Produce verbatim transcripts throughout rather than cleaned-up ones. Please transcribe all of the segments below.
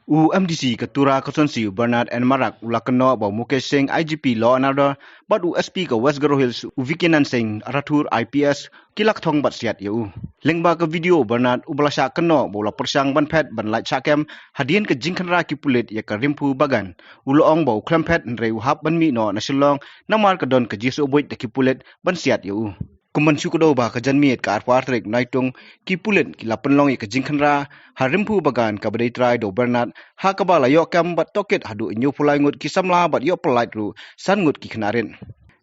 U M D C ka Tura constituency u Bernard N Marak u la kynnoh ba u Mukesh Singh, I G P Law and Order, bad u S P ka West Garo Hills u Vikinan Singh Rathur, I P S, ki la kthong bad siat ïa u. Lyngba ka video u Bernard uba la shah kynnoh ba u la pyrshang ban phet ban lait shah kem hadien ka jingkhynra ki pulit ïa ka Rimphu Bagan, u la ong ba u khlem phet hynrei u hap ban mih noh na Shillong namar ka don ka jingsohbuit da ki pulit ban siat ïa u. Kum ban shu kdew ba ka janmiet ka arphew ar tarik Naitung, ki pulit ki la pynlong ïa ka jingkhynra ha Rimphu Bagan kaba dei trai da u Bernard, ha kaba la ïoh kem bad tohkit haduh hynñiewphew lai ngut ki samla bad ïoh pyllait ruh san ngut ki khynnah rit.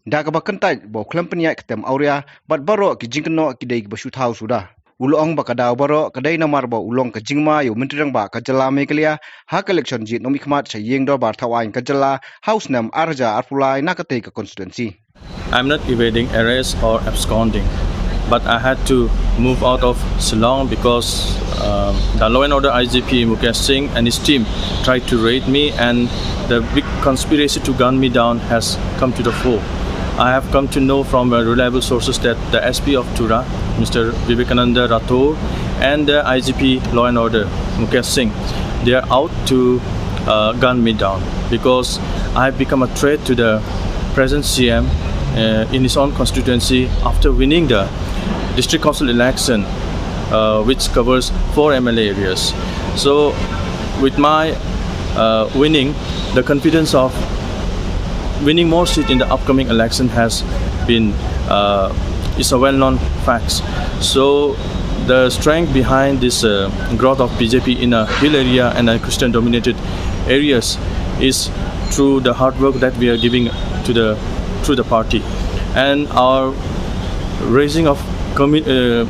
Da kaba kyntait ba u khlem pynïaid ka tem awria bad baroh ki jingkynnoh ki dei kiba shu thaw suda. U la ong ba ka daw baroh ka dei namar ba u long ka jingma ïa u Myntri Rangbah ka jylla Meghalaya ha ka election jied nongmihkhmat sha ïing dorbar thaw aiñ ka jylla ha u snem ar hajar arphew lai na katei ka constituency. I'm not evading arrest or absconding, but I had to move out of Shillong because um, the law and order I G P Mukesh Singh and his team tried to raid me, and the big conspiracy to gun me down has come to the fore. I have come to know from uh, reliable sources that the S P of Tura, Mister Vivekananda Rathore, and the I G P law and order, Mukesh Singh, they are out to uh, gun me down because I have become a threat to the present C M uh, in his own constituency after winning the district council election, uh, which covers four M L A areas. So, with my uh, winning, the confidence of winning more seat in the upcoming election has been uh, is a well-known fact. So the strength behind this uh, growth of B J P in a hill area and a Christian-dominated areas is through the hard work that we are giving to the through the party, and our raising of commu- uh,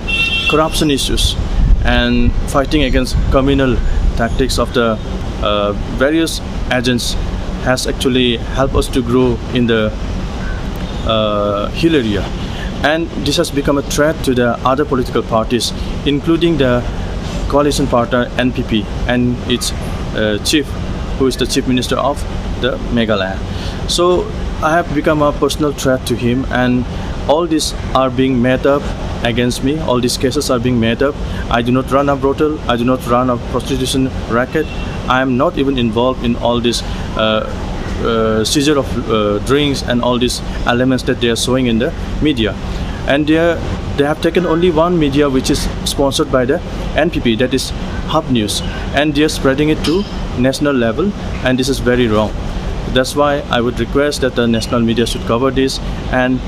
corruption issues and fighting against communal tactics of the uh, various agents has actually helped us to grow in the uh, hill area. And this has become a threat to the other political parties, including the coalition partner N P P and its uh, chief, who is the chief minister of the Meghalaya. So I have become a personal threat to him, and all these are being made up against me. All these cases are being made up. I do not run a brothel. I do not run a prostitution racket. I am not even involved in all this uh, uh, seizure of uh, drinks and all these elements that they are showing in the media. And they, are, they have taken only one media which is sponsored by the N P P, that is Hub News. And they are spreading it to national level, and this is very wrong. That's why I would request that the national media should cover this and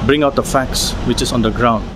bring out the facts which is on the ground.